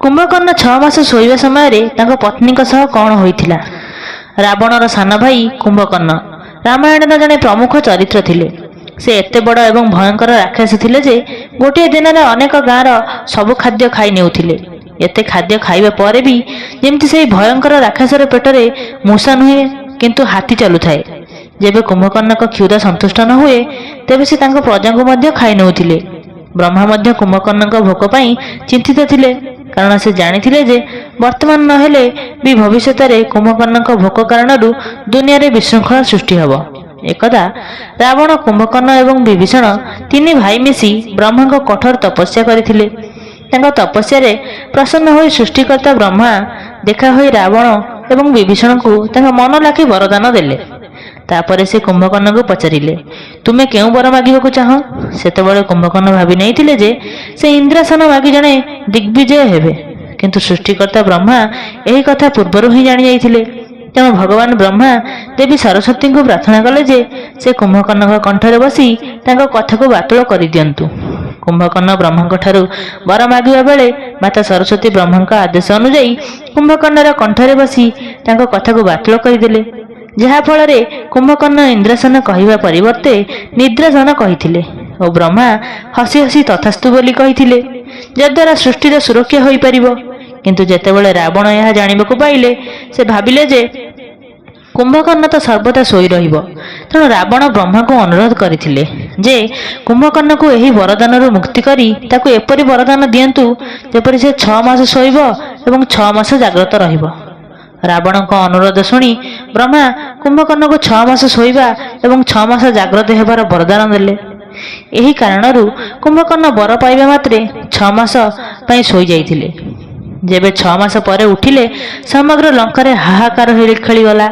କୁମ୍ଭକର୍ଣ୍ଣ 6 ମାସ ଶୋଇବା ସମୟରେ ତାଙ୍କ ପତ୍ନୀଙ୍କ ସହ କ'ଣ ହୋଇଥିଲା? ରାବଣର ସାନ ଭାଇ କୁମ୍ଭକର୍ଣ୍ଣ ରାମାୟଣର ଜଣେ ପ୍ରମୁଖ ଚରିତ୍ର ଥିଲେ। ସେ ଏତେ ବଡ଼ ଏବଂ ଭୟଙ୍କର ରାକ୍ଷସ ଥିଲେ ଯେ ଗୋଟିଏ ଦିନରେ ଅନେକ ଗାଁର ସବୁ ଖାଦ୍ୟ ଖାଇ ନେଉଥିଲେ। ଏତେ ଖାଦ୍ୟ ଖାଇବା ପରେ ବି ଯେମିତି ସେହି ଭୟଙ୍କର ରାକ୍ଷସର ପେଟରେ ମୂଷା ନୁହେଁ, କିନ୍ତୁ ହାତୀ ଚାଲୁଥାଏ। ଯେବେ କୁମ୍ଭକର୍ଣ୍ଣଙ୍କ କ୍ଷୁଧା ସନ୍ତୁଷ୍ଟ ନ ହୁଏ, ତେବେ ସେ ତାଙ୍କ ପ୍ରଜାଙ୍କୁ ମଧ୍ୟ ଖାଇ ନେଉଥିଲେ। ବ୍ରହ୍ମା ମଧ୍ୟ କୁମ୍ଭକର୍ଣ୍ଣଙ୍କ ଭୋକ ପାଇଁ ଚିନ୍ତିତ ଥିଲେ, କାରଣ ସେ ଜାଣିଥିଲେ ଯେ ବର୍ତ୍ତମାନ ନହେଲେ ବି ଭବିଷ୍ୟତରେ କୁମ୍ଭକର୍ଣ୍ଣଙ୍କ ଭୋକ କାରଣରୁ ଦୁନିଆରେ ବିଶୃଙ୍ଖଳା ସୃଷ୍ଟି ହେବ। ଏକଦା ରାବଣ, କୁମ୍ଭକର୍ଣ୍ଣ ଏବଂ ବିଭୀଷଣ ତିନି ଭାଇ ମିଶି ବ୍ରହ୍ମାଙ୍କ କଠୋର ତପସ୍ୟା କରିଥିଲେ। ତାଙ୍କ ତପସ୍ୟାରେ ପ୍ରସନ୍ନ ହୋଇ ସୃଷ୍ଟିକର୍ତ୍ତା ବ୍ରହ୍ମା ଦେଖା ହୋଇ ରାବଣ ଏବଂ ବିଭୀଷଣଙ୍କୁ ତାଙ୍କ ମନ ଲାଖି ବରଦାନ ଦେଲେ। ତାପରେ ସେ କୁମ୍ଭକର୍ଣ୍ଣଙ୍କୁ ପଚାରିଲେ, "ତୁମେ କେଉଁ ବର ମାଗିବାକୁ ଚାହଁ?" ସେତେବେଳେ କୁମ୍ଭକର୍ଣ୍ଣ ଭାବି ନେଇଥିଲେ ଯେ ସେ ଇନ୍ଦ୍ରାସନ ମାଗି ଜଣେ ଦିଗ୍ବିଜୟ ହେବେ। କିନ୍ତୁ ସୃଷ୍ଟିକର୍ତ୍ତା ବ୍ରହ୍ମା ଏହି କଥା ପୂର୍ବରୁ ହିଁ ଜାଣିଯାଇଥିଲେ। ତେଣୁ ଭଗବାନ ବ୍ରହ୍ମା ଦେବୀ ସରସ୍ୱତୀଙ୍କୁ ପ୍ରାର୍ଥନା କଲେ ଯେ ସେ କୁମ୍ଭକର୍ଣ୍ଣଙ୍କ କଣ୍ଠରେ ବସି ତାଙ୍କ କଥାକୁ ବାତିଳ କରିଦିଅନ୍ତୁ। କୁମ୍ଭକର୍ଣ୍ଣ ବ୍ରହ୍ମାଙ୍କ ଠାରୁ ବର ମାଗିବା ବେଳେ ମାତା ସରସ୍ୱତୀ ବ୍ରହ୍ମାଙ୍କ ଆଦେଶ ଅନୁଯାୟୀ କୁମ୍ଭକର୍ଣ୍ଣର କଣ୍ଠରେ ବସି ତାଙ୍କ କଥାକୁ ବାତିଳ କରିଦେଲେ, ଯାହାଫଳରେ କୁମ୍ଭକର୍ଣ୍ଣ ଇନ୍ଦ୍ରାସନ କହିବା ପରିବର୍ତ୍ତେ ନିଦ୍ରାସନ କହିଥିଲେ ଓ ବ୍ରହ୍ମା ହସି ହସି ତଥାସ୍ତୁ ବୋଲି କହିଥିଲେ, ଯଦ୍ୱାରା ସୃଷ୍ଟିର ସୁରକ୍ଷା ହୋଇପାରିବ। କିନ୍ତୁ ଯେତେବେଳେ ରାବଣ ଏହା ଜାଣିବାକୁ ପାଇଲେ, ସେ ଭାବିଲେ ଯେ କୁମ୍ଭକର୍ଣ୍ଣ ତ ସର୍ବଦା ଶୋଇ ରହିବ। ତେଣୁ ରାବଣ ବ୍ରହ୍ମାଙ୍କୁ ଅନୁରୋଧ କରିଥିଲେ ଯେ କୁମ୍ଭକର୍ଣ୍ଣକୁ ଏହି ବରଦାନରୁ ମୁକ୍ତି କରି ତାକୁ ଏପରି ବରଦାନ ଦିଅନ୍ତୁ, ଯେପରି ସେ 6 ମାସ ଶୋଇବ ଏବଂ 6 ମାସ ଜାଗ୍ରତ ରହିବ। ରାବଣଙ୍କ ଅନୁରୋଧ ଶୁଣି ବ୍ରହ୍ମା କୁମ୍ଭକର୍ଣ୍ଣକୁ 6 ମାସ ଶୋଇବା ଏବଂ 6 ମାସ ଜାଗ୍ରତ ହେବାର ବରଦାନ ଦେଲେ। ଏହି କାରଣରୁ କୁମ୍ଭକର୍ଣ୍ଣ ବର ପାଇବା ମାତ୍ରେ 6 ମାସ ପାଇଁ ଶୋଇଯାଇଥିଲେ। ଯେବେ 6 ମାସ ପରେ ଉଠିଲେ, ସମଗ୍ର ଲଙ୍କାରେ ହାହାକାର ଖେଳିଗଲା,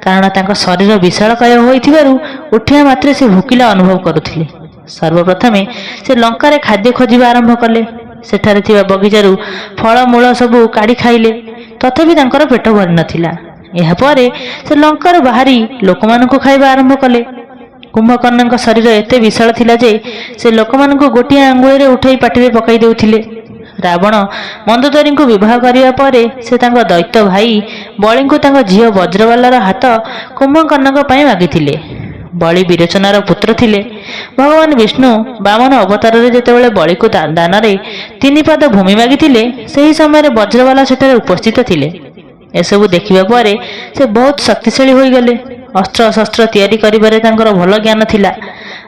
କାରଣ ତାଙ୍କ ଶରୀର ବିଶାଳକାୟ ହୋଇଥିବାରୁ ଉଠିବା ମାତ୍ରେ ସେ ଭୋକିଲା ଅନୁଭବ କରୁଥିଲେ। ସର୍ବପ୍ରଥମେ ସେ ଲଙ୍କାରେ ଖାଦ୍ୟ ଖୋଜିବା ଆରମ୍ଭ କଲେ। ସେଠାରେ ଥିବା ବଗିଚାରୁ ଫଳମୂଳ ସବୁ କାଢ଼ି ଖାଇଲେ। ତଥାପି ତାଙ୍କର ପେଟ ଭରି ନଥିଲା। ଏହାପରେ ସେ ଲଙ୍କାରୁ ବାହାରି ଲୋକମାନଙ୍କୁ ଖାଇବା ଆରମ୍ଭ କଲେ। କୁମ୍ଭକର୍ଣ୍ଣଙ୍କ ଶରୀର ଏତେ ବିଶାଳ ଥିଲା ଯେ ସେ ଲୋକମାନଙ୍କୁ ଗୋଟିଏ ଆଙ୍ଗୁଳିରେ ଉଠାଇ ପାଟିରେ ପକାଇ ଦେଉଥିଲେ। ରାବଣ ମନ୍ଦୋଦରୀଙ୍କୁ ବିବାହ କରିବା ପରେ ସେ ତାଙ୍କ ଦୈତ୍ୟ ଭାଇ ବଳିଙ୍କୁ ତାଙ୍କ ଝିଅ ବଜ୍ରବାଲାର ହାତ କୁମ୍ଭକର୍ଣ୍ଣଙ୍କ ପାଇଁ ମାଗିଥିଲେ। ବଳି ବିରୋଚନାର ପୁତ୍ର ଥିଲେ। ଭଗବାନ ବିଷ୍ଣୁ ବାମନ ଅବତାରରେ ଯେତେବେଳେ ବଳିକୁ ଦାନରେ ତିନି ପାଦ ଭୂମି ମାଗିଥିଲେ, ସେହି ସମୟରେ ବଜ୍ରବାଲା ସେଠାରେ ଉପସ୍ଥିତ ଥିଲେ। ଏସବୁ ଦେଖିବା ପରେ ସେ ବହୁତ ଶକ୍ତିଶାଳୀ ହୋଇଗଲେ। ଅସ୍ତ୍ର ଶସ୍ତ୍ର ତିଆରି କରିବାରେ ତାଙ୍କର ଭଲ ଜ୍ଞାନ ଥିଲା।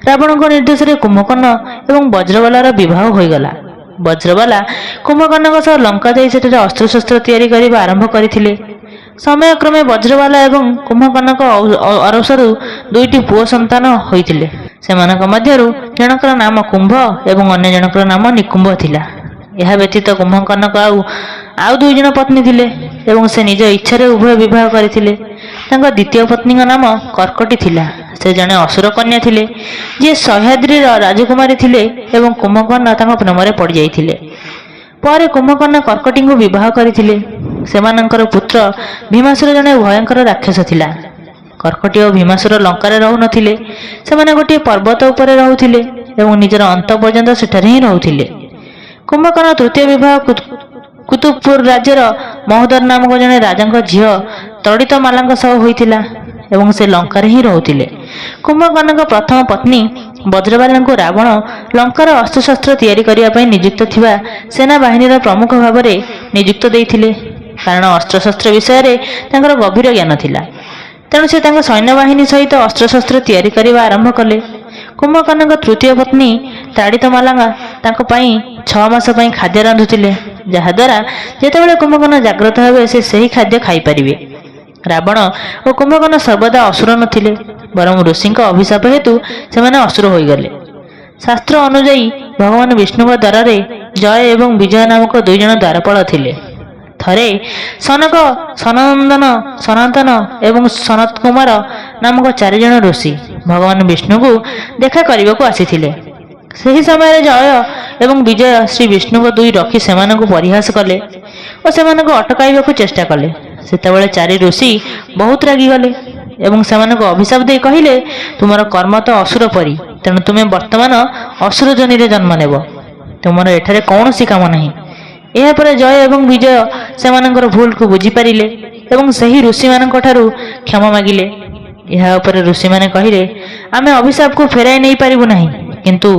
ରାବଣଙ୍କ ନିର୍ଦ୍ଦେଶରେ କୁମ୍ଭକର୍ଣ୍ଣ ଏବଂ ବଜ୍ରବାଲାର ବିବାହ ହୋଇଗଲା। ବଜ୍ରବାଲା କୁମ୍ଭକର୍ଣ୍ଣଙ୍କ ସହ ଲଙ୍କା ଯାଇ ସେଠାରେ ଅସ୍ତ୍ରଶସ୍ତ୍ର ତିଆରି କରିବା ଆରମ୍ଭ କରିଥିଲେ। ସମୟକ୍ରମେ ବଜ୍ରବାଲା ଏବଂ କୁମ୍ଭକର୍ଣ୍ଣଙ୍କ ଔରସରୁ ଦୁଇଟି ପୁଅ ସନ୍ତାନ ହୋଇଥିଲେ। ସେମାନଙ୍କ ମଧ୍ୟରୁ ଜଣଙ୍କର ନାମ କୁମ୍ଭ ଏବଂ ଅନ୍ୟ ଜଣଙ୍କର ନାମ ନିକୁମ୍ଭ ଥିଲା। ଏହା ବ୍ୟତୀତ କୁମ୍ଭକର୍ଣ୍ଣଙ୍କ ଆଉ ଆଉ ଦୁଇ ଜଣ ପତ୍ନୀ ଥିଲେ ଏବଂ ସେ ନିଜ ଇଚ୍ଛାରେ ଉଭୟ ବିବାହ କରିଥିଲେ। ତାଙ୍କ ଦ୍ୱିତୀୟ ପତ୍ନୀଙ୍କ ନାମ କର୍କଟି ଥିଲା। ସେ ଜଣେ ଅସୁର କନ୍ୟା ଥିଲେ, ଯିଏ ସହ୍ୟାଦ୍ରିର ରାଜକୁମାରୀ ଥିଲେ ଏବଂ କୁମ୍ଭକର୍ଣ୍ଣ ତାଙ୍କ ପ୍ରେମରେ ପଡ଼ିଯାଇଥିଲେ। ପରେ କୁମ୍ଭକର୍ଣ୍ଣ କର୍କଟିଙ୍କୁ ବିବାହ କରିଥିଲେ। ସେମାନଙ୍କର ପୁତ୍ର ଭୀମାସୁର ଜଣେ ଭୟଙ୍କର ରାକ୍ଷସ ଥିଲା। କର୍କଟି ଓ ଭୀମାସୁର ଲଙ୍କାରେ ରହୁନଥିଲେ। ସେମାନେ ଗୋଟିଏ ପର୍ବତ ଉପରେ ରହୁଥିଲେ ଏବଂ ନିଜର ଅନ୍ତ ପର୍ଯ୍ୟନ୍ତ ସେଠାରେ ହିଁ ରହୁଥିଲେ। କୁମ୍ଭକର୍ଣ୍ଣ ତୃତୀୟ ବିବାହ କୁତୁବପୁର ରାଜ୍ୟର ମହୋଦର ନାମକ ଜଣେ ରାଜାଙ୍କ ଝିଅ ତଡ଼ିତମାଲାଙ୍କ ସହ ହୋଇଥିଲା ଏବଂ ସେ ଲଙ୍କାରେ ହିଁ ରହୁଥିଲେ। କୁମ୍ଭକର୍ଣ୍ଣଙ୍କ ପ୍ରଥମ ପତ୍ନୀ ବଜ୍ରବାଲାଙ୍କୁ ରାବଣ ଲଙ୍କାର ଅସ୍ତ୍ରଶସ୍ତ୍ର ତିଆରି କରିବା ପାଇଁ ନିଯୁକ୍ତ ଥିବା ସେନାବାହିନୀର ପ୍ରମୁଖ ଭାବରେ ନିଯୁକ୍ତ ଦେଇଥିଲେ, କାରଣ ଅସ୍ତ୍ରଶସ୍ତ୍ର ବିଷୟରେ ତାଙ୍କର ଗଭୀର ଜ୍ଞାନ ଥିଲା। ତେଣୁ ସେ ତାଙ୍କ ସୈନ୍ୟବାହିନୀ ସହିତ ଅସ୍ତ୍ରଶସ୍ତ୍ର ତିଆରି କରିବା ଆରମ୍ଭ କଲେ। କୁମ୍ଭକର୍ଣ୍ଣଙ୍କ ତୃତୀୟ ପତ୍ନୀ ତାଡ଼ିତମାଲା ତାଙ୍କ ପାଇଁ 6 ମାସ ପାଇଁ ଖାଦ୍ୟ ରାନ୍ଧୁଥିଲେ, ଯାହାଦ୍ୱାରା ଯେତେବେଳେ କୁମ୍ଭକର୍ଣ୍ଣ ଜାଗ୍ରତ ହେବେ, ସେ ସେହି ଖାଦ୍ୟ ଖାଇପାରିବେ। ରାବଣ ଓ କୁମ୍ଭକର୍ଣ୍ଣ ସର୍ବଦା ଅସୁର ନଥିଲେ, ବରଂ ଋଷିଙ୍କ ଅଭିଶାପ ହେତୁ ସେମାନେ ଅସୁର ହୋଇଗଲେ। ଶାସ୍ତ୍ର ଅନୁଯାୟୀ ଭଗବାନ ବିଷ୍ଣୁଙ୍କ ଦ୍ୱାରରେ ଜୟ ଏବଂ ବିଜୟ ନାମକ ଦୁଇ ଜଣ ଦ୍ୱାରପାଳ ଥିଲେ। ଥରେ ସନକ, ସନନ୍ଦନ, ସନାତନ ଏବଂ ସନତ କୁମାର ନାମକ ଚାରିଜଣ ଋଷି ଭଗବାନ ବିଷ୍ଣୁଙ୍କୁ ଦେଖା କରିବାକୁ ଆସିଥିଲେ। ସେହି ସମୟରେ ଜୟ ଏବଂ ବିଜୟ ଶ୍ରୀ ବିଷ୍ଣୁଙ୍କ ଦୁଇ ରକ୍ଷୀ ସେମାନଙ୍କୁ ପରିହାସ କଲେ ଓ ସେମାନଙ୍କୁ ଅଟକାଇବାକୁ ଚେଷ୍ଟା କଲେ। ସେତେବେଳେ ଚାରି ଋଷି ବହୁତ ରାଗିଗଲେ ଏବଂ ସେମାନଙ୍କୁ ଅଭିଶାପ ଦେଇ କହିଲେ, "ତୁମର କର୍ମ ତ ଅସୁର ପରି, ତେଣୁ ତୁମେ ବର୍ତ୍ତମାନ ଅସୁର ଯୋନିରେ ଜନ୍ମ ନେବ। ତୁମର ଏଠାରେ କୌଣସି କାମ ନାହିଁ।" ଏହାପରେ ଜୟ ଏବଂ ବିଜୟ ସେମାନଙ୍କର ଭୁଲକୁ ବୁଝିପାରିଲେ ଏବଂ ସେହି ଋଷିମାନଙ୍କ ଠାରୁ କ୍ଷମା ମାଗିଲେ। ଏହା ଉପରେ ଋଷିମାନେ କହିଲେ, ଆମେ ଅଭିଶାପକୁ ଫେରାଇ ନେଇପାରିବୁ ନାହିଁ, କିନ୍ତୁ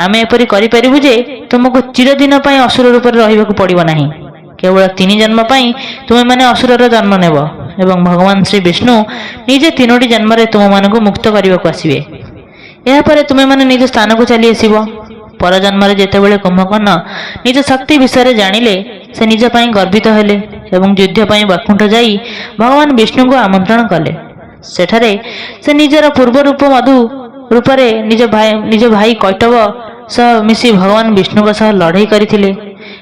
ଆମେ ଏପରି କରିପାରିବୁ ଯେ ତୁମକୁ ଚିରଦିନ ପାଇଁ ଅସୁର ରୂପରେ ରହିବାକୁ ପଡ଼ିବ ନାହିଁ। କେବଳ 3 ଜନ୍ମ ପାଇଁ ତୁମେମାନେ ଅସୁରର ଜନ୍ମ ନେବ ଏବଂ ଭଗବାନ ଶ୍ରୀ ବିଷ୍ଣୁ ନିଜେ 3ଟି ଜନ୍ମରେ ତୁମମାନଙ୍କୁ ମୁକ୍ତ କରିବାକୁ ଆସିବେ। ଏହାପରେ ତୁମେମାନେ ନିଜ ସ୍ଥାନକୁ ଚାଲି ଆସିବ। ପରଜନ୍ମରେ ଯେତେବେଳେ କୁମ୍ଭକର୍ଣ୍ଣ ନିଜ ଶକ୍ତି ବିଷୟରେ ଜାଣିଲେ, ସେ ନିଜ ପାଇଁ ଗର୍ବିତ ହେଲେ ଏବଂ ଯୁଦ୍ଧ ପାଇଁ ବୈକୁଣ୍ଠ ଯାଇ ଭଗବାନ ବିଷ୍ଣୁଙ୍କୁ ଆମନ୍ତ୍ରଣ କଲେ। ସେଠାରେ ସେ ନିଜର ପୂର୍ବ ରୂପ ମଧୁ ରୂପରେ ନିଜ ଭାଇ କୈଟବ ସହ ମିଶି ଭଗବାନ ବିଷ୍ଣୁଙ୍କ ସହ ଲଢ଼େଇ କରିଥିଲେ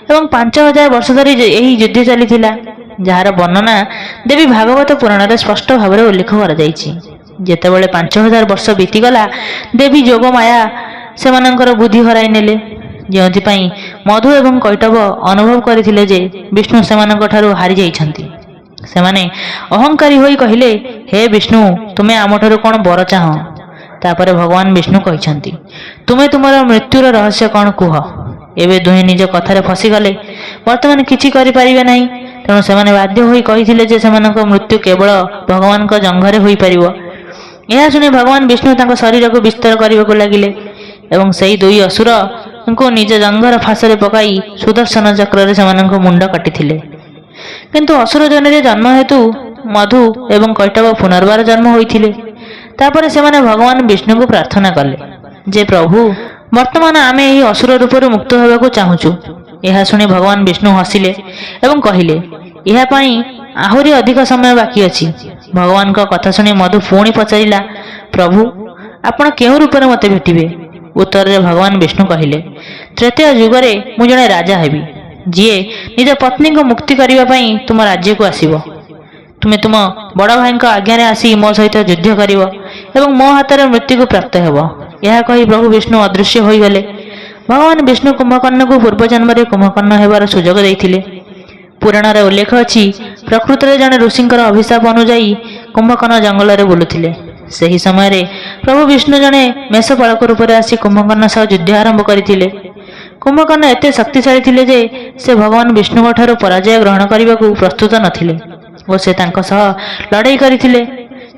ଏବଂ 5000 ବର୍ଷ ଧରି ଏହି ଯୁଦ୍ଧ ଚାଲିଥିଲା, ଯାହାର ବର୍ଣ୍ଣନା ଦେବୀ ଭାଗବତ ପୁରାଣରେ ସ୍ପଷ୍ଟ ଭାବରେ ଉଲ୍ଲେଖ କରାଯାଇଛି। ଯେତେବେଳେ 5000 ବର୍ଷ ବିତିଗଲା, ଦେବୀ ଯୋଗମାୟା ସେମାନଙ୍କର ବୁଦ୍ଧି ହରାଇ ନେଲେ, ଯେଉଁଥିପାଇଁ ମଧୁ ଏବଂ କୈଟବ ଅନୁଭବ କରିଥିଲେ ଯେ ବିଷ୍ଣୁ ସେମାନଙ୍କ ଠାରୁ ହାରି ଯାଇଛନ୍ତି। ସେମାନେ ଅହଙ୍କାରୀ ହୋଇ କହିଲେ, ହେ ବିଷ୍ଣୁ, ତୁମେ ଆମଠାରୁ କ'ଣ ବର ଚାହଁ? ତାପରେ ଭଗବାନ ବିଷ୍ଣୁ କହିଛନ୍ତି, ତୁମେ ତୁମର ମୃତ୍ୟୁର ରହସ୍ୟ କ'ଣ କୁହ। ଏବେ ଦୁହେଁ ନିଜ କଥାରେ ଫସିଗଲେ, ବର୍ତ୍ତମାନ କିଛି କରିପାରିବେ ନାହିଁ। ତେଣୁ ସେମାନେ ବାଧ୍ୟ ହୋଇ କହିଥିଲେ ଯେ ସେମାନଙ୍କ ମୃତ୍ୟୁ କେବଳ ଭଗବାନଙ୍କ ଜଙ୍ଘରେ ହୋଇପାରିବ। ଏହା ଶୁଣି ଭଗବାନ ବିଷ୍ଣୁ ତାଙ୍କ ଶରୀରକୁ ବିସ୍ତାର କରିବାକୁ ଲାଗିଲେ ଏବଂ ସେହି ଦୁଇ ଅସୁରଙ୍କୁ ନିଜ ଜଙ୍ଘର ଫାଶରେ ପକାଇ ସୁଦର୍ଶନ ଚକ୍ରରେ ସେମାନଙ୍କ ମୁଣ୍ଡ କାଟିଥିଲେ। କିନ୍ତୁ ଅସୁର ଯୋନିରେ ଜନ୍ମ ହେତୁ ମଧୁ ଏବଂ କୈଟବ ପୁନର୍ବାର ଜନ୍ମ ହୋଇଥିଲେ। ତାପରେ ସେମାନେ ଭଗବାନ ବିଷ୍ଣୁଙ୍କୁ ପ୍ରାର୍ଥନା କଲେ ଯେ ପ୍ରଭୁ, ବର୍ତ୍ତମାନ ଆମେ ଏହି ଅସୁର ରୂପରୁ ମୁକ୍ତ ହେବାକୁ ଚାହୁଁଛୁ। ଏହା ଶୁଣି ଭଗବାନ ବିଷ୍ଣୁ ହସିଲେ ଏବଂ କହିଲେ, ଏହା ପାଇଁ ଆହୁରି ଅଧିକ ସମୟ ବାକି ଅଛି। ଭଗବାନଙ୍କ କଥା ଶୁଣି ମଧୁ ପୁଣି ପଚାରିଲା, ପ୍ରଭୁ, ଆପଣ କେଉଁ ରୂପରେ ମୋତେ ଭେଟିବେ? ଉତ୍ତରରେ ଭଗବାନ ବିଷ୍ଣୁ କହିଲେ, ତ୍ରେତୟା ଯୁଗରେ ମୁଁ ଜଣେ ରାଜା ହେବି, ଯିଏ ନିଜ ପତ୍ନୀଙ୍କୁ ମୁକ୍ତି କରିବା ପାଇଁ ତୁମ ରାଜ୍ୟକୁ ଆସିବ। ତୁମେ ତୁମ ବଡ଼ ଭାଇଙ୍କ ଆଜ୍ଞାରେ ଆସି ମୋ ସହିତ ଯୁଦ୍ଧ କରିବ ଏବଂ ମୋ ହାତରେ ମୃତ୍ୟୁକୁ ପ୍ରାପ୍ତ ହେବ। ଏହା କହି ପ୍ରଭୁ ବିଷ୍ଣୁ ଅଦୃଶ୍ୟ ହୋଇଗଲେ। ଭଗବାନ ବିଷ୍ଣୁ କୁମ୍ଭକର୍ଣ୍ଣକୁ ପୂର୍ବଜନ୍ମରେ କୁମ୍ଭକର୍ଣ୍ଣ ହେବାର ସୁଯୋଗ ଦେଇଥିଲେ। ପୁରାଣରେ ଉଲ୍ଲେଖ ଅଛି, ପ୍ରକୃତରେ ଜଣେ ଋଷିଙ୍କର ଅଭିଶାପ ଅନୁଯାୟୀ କୁମ୍ଭକର୍ଣ୍ଣ ଜଙ୍ଗଲରେ ବୁଲୁଥିଲେ। ସେହି ସମୟରେ ପ୍ରଭୁ ବିଷ୍ଣୁ ଜଣେ ମେଷପାଳକ ରୂପରେ ଆସି କୁମ୍ଭକର୍ଣ୍ଣ ସହ ଯୁଦ୍ଧ ଆରମ୍ଭ କରିଥିଲେ। କୁମ୍ଭକର୍ଣ୍ଣ ଏତେ ଶକ୍ତିଶାଳୀ ଥିଲେ ଯେ ସେ ଭଗବାନ ବିଷ୍ଣୁଙ୍କ ଠାରୁ ପରାଜୟ ଗ୍ରହଣ କରିବାକୁ ପ୍ରସ୍ତୁତ ନଥିଲେ ଓ ସେ ତାଙ୍କ ସହ ଲଢ଼େଇ କରିଥିଲେ।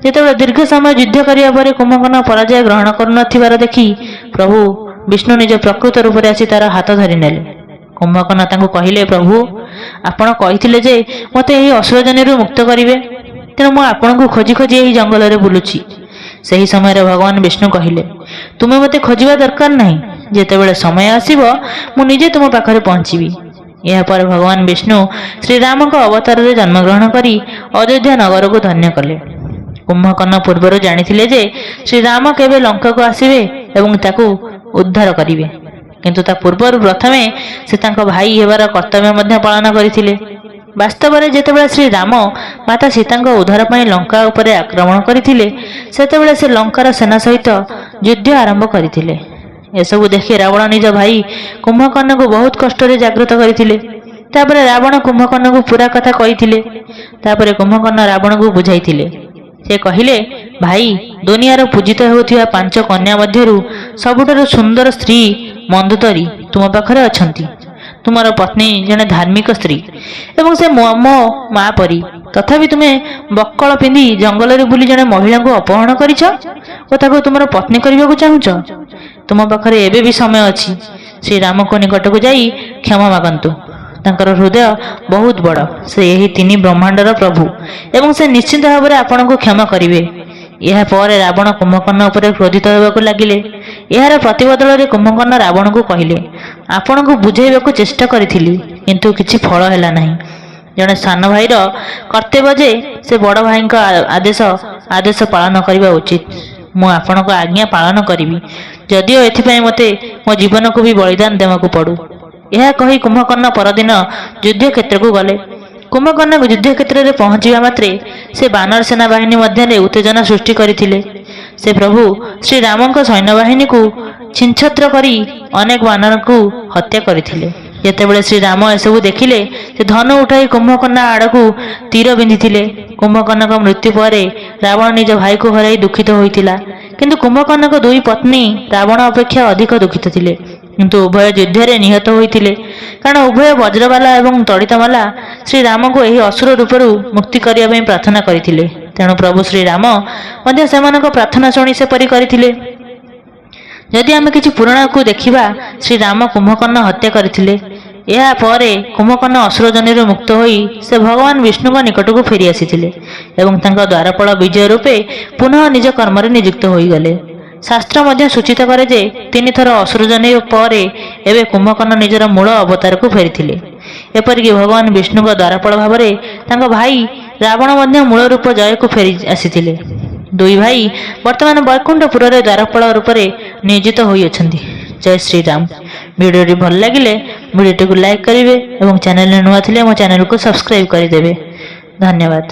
ଯେତେବେଳେ ଦୀର୍ଘ ସମୟ ଯୁଦ୍ଧ କରିବା ପରେ କୁମ୍ଭକର୍ଣ୍ଣ ପରାଜୟ ଗ୍ରହଣ କରୁନଥିବାର ଦେଖି ପ୍ରଭୁ ବିଷ୍ଣୁ ନିଜ ପ୍ରକୃତ ରୂପରେ ଆସି ତାର ହାତ ଧରି ନେଲେ। କୁମ୍ଭକର୍ଣ୍ଣ ତାଙ୍କୁ କହିଲେ, ପ୍ରଭୁ, ଆପଣ କହିଥିଲେ ଯେ ମୋତେ ଏହି ଅସୁର ଯୋନିରୁ ମୁକ୍ତ କରିବେ, ତେଣୁ ମୁଁ ଆପଣଙ୍କୁ ଖୋଜି ଖୋଜି ଏହି ଜଙ୍ଗଲରେ ବୁଲୁଛି। ସେହି ସମୟରେ ଭଗବାନ ବିଷ୍ଣୁ କହିଲେ, ତୁମେ ମୋତେ ଖୋଜିବା ଦରକାର ନାହିଁ। ଯେତେବେଳେ ସମୟ ଆସିବ ମୁଁ ନିଜେ ତୁମ ପାଖରେ ପହଞ୍ଚିବି। ଏହାପରେ ଭଗବାନ ବିଷ୍ଣୁ ଶ୍ରୀରାମଙ୍କ ଅବତାରରେ ଜନ୍ମଗ୍ରହଣ କରି ଅଯୋଧ୍ୟା ନଗରକୁ ଧନ୍ୟ କଲେ। କୁମ୍ଭକର୍ଣ୍ଣ ପୂର୍ବରୁ ଜାଣିଥିଲେ ଯେ ଶ୍ରୀରାମ କେବେ ଲଙ୍କାକୁ ଆସିବେ ଏବଂ ତାକୁ ଉଦ୍ଧାର କରିବେ, କିନ୍ତୁ ତା ପୂର୍ବରୁ ପ୍ରଥମେ ସେ ତାଙ୍କ ଭାଇ ହେବାର କର୍ତ୍ତବ୍ୟ ମଧ୍ୟ ପାଳନ କରିଥିଲେ। ବାସ୍ତବରେ ଯେତେବେଳେ ଶ୍ରୀରାମ ମାତା ସୀତାଙ୍କ ଉଦ୍ଧାର ପାଇଁ ଲଙ୍କା ଉପରେ ଆକ୍ରମଣ କରିଥିଲେ, ସେତେବେଳେ ସେ ଲଙ୍କାର ସେନା ସହିତ ଯୁଦ୍ଧ ଆରମ୍ଭ କରିଥିଲେ। ଏସବୁ ଦେଖି ରାବଣ ନିଜ ଭାଇ କୁମ୍ଭକର୍ଣ୍ଣକୁ ବହୁତ କଷ୍ଟରେ ଜାଗ୍ରତ କରିଥିଲେ। ତାପରେ ରାବଣ କୁମ୍ଭକର୍ଣ୍ଣକୁ ପୁରା କଥା କହିଥିଲେ। ତାପରେ କୁମ୍ଭକର୍ଣ୍ଣ ରାବଣକୁ ବୁଝାଇଥିଲେ। ସେ କହିଲେ, ଭାଇ, ଦୁନିଆର ପୂଜିତ ହେଉଥିବା 5 କନ୍ୟା ମଧ୍ୟରୁ ସବୁଠାରୁ ସୁନ୍ଦର ସ୍ତ୍ରୀ ମନ୍ଦୋଦରୀ ତୁମ ପାଖରେ ଅଛନ୍ତି। ତୁମର ପତ୍ନୀ ଜଣେ ଧାର୍ମିକ ସ୍ତ୍ରୀ ଏବଂ ସେ ମୋ ମା ପରି। ତଥାପି ତୁମେ ବକଳ ପିନ୍ଧି ଜଙ୍ଗଲରେ ବୁଲି ଜଣେ ମହିଳାଙ୍କୁ ଅପହରଣ କରିଛ ଓ ତାକୁ ତୁମର ପତ୍ନୀ କରିବାକୁ ଚାହୁଁଛ। ତୁମ ପାଖରେ ଏବେ ବି ସମୟ ଅଛି। ଶ୍ରୀରାମଙ୍କ ନିକଟକୁ ଯାଇ କ୍ଷମା ମାଗନ୍ତୁ। ତାଙ୍କର ହୃଦୟ ବହୁତ ବଡ଼। ସେ ଏହି 3 ବ୍ରହ୍ମାଣ୍ଡର ପ୍ରଭୁ ଏବଂ ସେ ନିଶ୍ଚିତ ଭାବରେ ଆପଣଙ୍କୁ କ୍ଷମା କରିବେ। ଏହାପରେ ରାବଣ କୁମ୍ଭକର୍ଣ୍ଣ ଉପରେ କ୍ରୋଧିତ ହେବାକୁ ଲାଗିଲେ। ଏହାର ପ୍ରତିବଦଳରେ କୁମ୍ଭକର୍ଣ୍ଣ ରାବଣକୁ କହିଲେ, ଆପଣଙ୍କୁ ବୁଝାଇବାକୁ ଚେଷ୍ଟା କରିଥିଲି, କିନ୍ତୁ କିଛି ଫଳ ହେଲା ନାହିଁ। ଜଣେ ସାନ ଭାଇର କର୍ତ୍ତବ୍ୟ ଯେ ସେ ବଡ଼ ଭାଇଙ୍କ ଆଦେଶ ପାଳନ କରିବା ଉଚିତ। ମୁଁ ଆପଣଙ୍କ ଆଜ୍ଞା ପାଳନ କରିବି, ଯଦିଓ ଏଥିପାଇଁ ମୋତେ ମୋ ଜୀବନକୁ ବି ବଳିଦାନ ଦେବାକୁ ପଡ଼ୁ। ଏହା କହି କୁମ୍ଭକର୍ଣ୍ଣ ପରଦିନ ଯୁଦ୍ଧକ୍ଷେତ୍ରକୁ ଗଲେ। କୁମ୍ଭକର୍ଣ୍ଣ ଯୁଦ୍ଧକ୍ଷେତ୍ରରେ ପହଞ୍ଚିବା ମାତ୍ରେ ସେ ବାନର ସେନାବାହିନୀ ମଧ୍ୟରେ ଉତ୍ତେଜନା ସୃଷ୍ଟି କରିଥିଲେ। ସେ ପ୍ରଭୁ ଶ୍ରୀରାମଙ୍କ ସୈନ୍ୟବାହିନୀକୁ ଛିନ୍ଛତ୍ର କରି ଅନେକ ବାନରଙ୍କୁ ହତ୍ୟା କରିଥିଲେ। ଯେତେବେଳେ ଶ୍ରୀରାମ ଏସବୁ ଦେଖିଲେ, ସେ ଧନୁ ଉଠାଇ କୁମ୍ଭକର୍ଣ୍ଣ ଆଡ଼କୁ ତୀର ବିନ୍ଧିଥିଲେ। କୁମ୍ଭକର୍ଣ୍ଣଙ୍କ ମୃତ୍ୟୁ ପରେ ରାବଣ ନିଜ ଭାଇକୁ ହରାଇ ଦୁଃଖିତ ହୋଇଥିଲା, କିନ୍ତୁ କୁମ୍ଭକର୍ଣ୍ଣଙ୍କ 2 ପତ୍ନୀ ରାବଣ ଅପେକ୍ଷା ଅଧିକ ଦୁଃଖିତ ଥିଲେ। କିନ୍ତୁ ଉଭୟ ଯୁଦ୍ଧରେ ନିହତ ହୋଇଥିଲେ, କାରଣ ଉଭୟ ବଜ୍ରବାଲା ଏବଂ ତଡ଼ିତମାଲା ଶ୍ରୀରାମଙ୍କୁ ଏହି ଅସୁର ରୂପରୁ ମୁକ୍ତି କରିବା ପାଇଁ ପ୍ରାର୍ଥନା କରିଥିଲେ। ତେଣୁ ପ୍ରଭୁ ଶ୍ରୀରାମ ମଧ୍ୟ ସେମାନଙ୍କ ପ୍ରାର୍ଥନା ଶୁଣି ସେପରି କରିଥିଲେ। ଯଦି ଆମେ କିଛି ପୁରାଣକୁ ଦେଖିବା, ଶ୍ରୀରାମ କୁମ୍ଭକର୍ଣ୍ଣ ହତ୍ୟା କରିଥିଲେ। ଏହା ପରେ କୁମ୍ଭକର୍ଣ୍ଣ ଅସୁରଜନିରୁ ମୁକ୍ତ ହୋଇ ସେ ଭଗବାନ ବିଷ୍ଣୁଙ୍କ ନିକଟକୁ ଫେରି ଆସିଥିଲେ ଏବଂ ତାଙ୍କ ଦ୍ୱାରପାଳ ବିଜୟ ରୂପେ ପୁନଃ ନିଜ କର୍ମରେ ନିଯୁକ୍ତ ହୋଇଗଲେ। ଶାସ୍ତ୍ର ମଧ୍ୟ ସୂଚିତ କରେ ଯେ ତିନିଥର ଅସୁରଜନି ପରେ ଏବେ କୁମ୍ଭକର୍ଣ୍ଣ ନିଜର ମୂଳ ଅବତାରକୁ ଫେରିଥିଲେ। ଏପରିକି ଭଗବାନ ବିଷ୍ଣୁଙ୍କ ଦ୍ୱାରପାଳ ଭାବରେ ତାଙ୍କ ଭାଇ ରାବଣ ମଧ୍ୟ ମୂଳ ରୂପ ଜୟକୁ ଫେରି ଆସିଥିଲେ। ଦୁଇ ଭାଇ ବର୍ତ୍ତମାନ ବୈକୁଣ୍ଠପୁରରେ ଦ୍ୱାରପାଳ ରୂପରେ ନିୟୋଜିତ ହୋଇଅଛନ୍ତି। ଜୟ ଶ୍ରୀରାମ। ଭିଡ଼ିଓଟି ଭଲ ଲାଗିଲେ ଭିଡ଼ିଓଟିକୁ ଲାଇକ୍ କରିବେ ଏବଂ ଚ୍ୟାନେଲରେ ନୂଆ ଥିଲେ ମୋ ଚ୍ୟାନେଲକୁ ସବସ୍କ୍ରାଇବ୍ କରିଦେବେ। ଧନ୍ୟବାଦ।